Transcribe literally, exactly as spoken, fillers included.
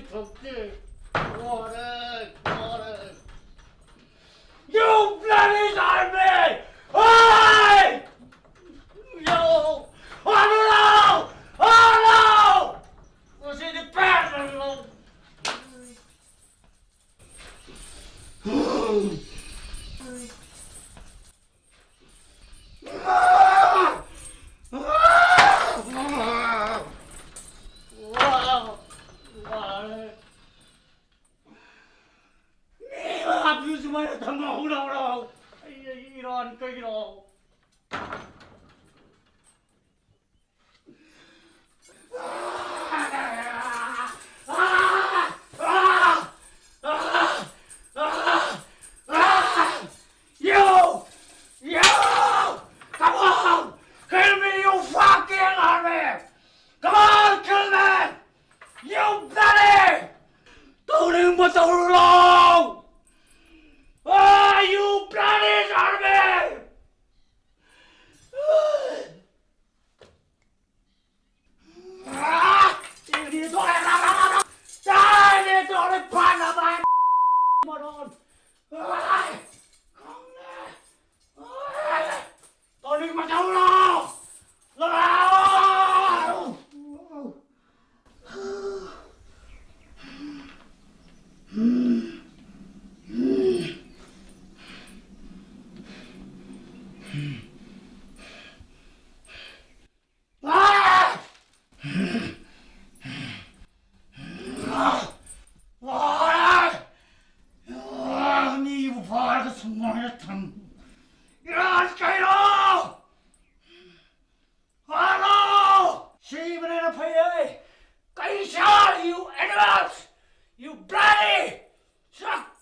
ꯊꯣꯛꯇꯦ꯫ ꯋꯥꯔꯦ, ꯋꯥꯔꯦ꯫ You bloody army! Hey! Yo! Oh, no! Oh, no! ꯉꯁꯤꯗꯤ ꯄꯦꯟꯗ꯭ꯔꯦ꯫ ꯃꯤ ꯃꯉꯥ ꯁꯨꯃꯥꯏꯅ ꯊꯝꯃ ꯍꯧꯔꯛꯑꯣ꯫ ꯑꯩ, ꯑꯩ ꯏꯔꯥꯟ ꯀꯩꯒꯤꯅꯣ? You! You! Come on! Kill me, you fucking army! Come on, kill me! You bloody! ꯇꯧꯅꯤꯡꯕ ꯇꯧꯔꯨꯔꯣ! Ah, you bloody army! ꯃꯤꯕꯨ ꯐꯥꯔꯒ ꯁꯨꯃꯥꯏꯅ ꯊꯝ ꯏꯔꯥꯟ ꯀꯩꯅꯣ? ꯍꯜꯂꯣ! ꯁꯤꯕꯅ ꯍꯦꯟꯅ ꯐꯩꯌꯦ! ꯀꯩ ꯁꯥ, you animals! You bloody! Suck!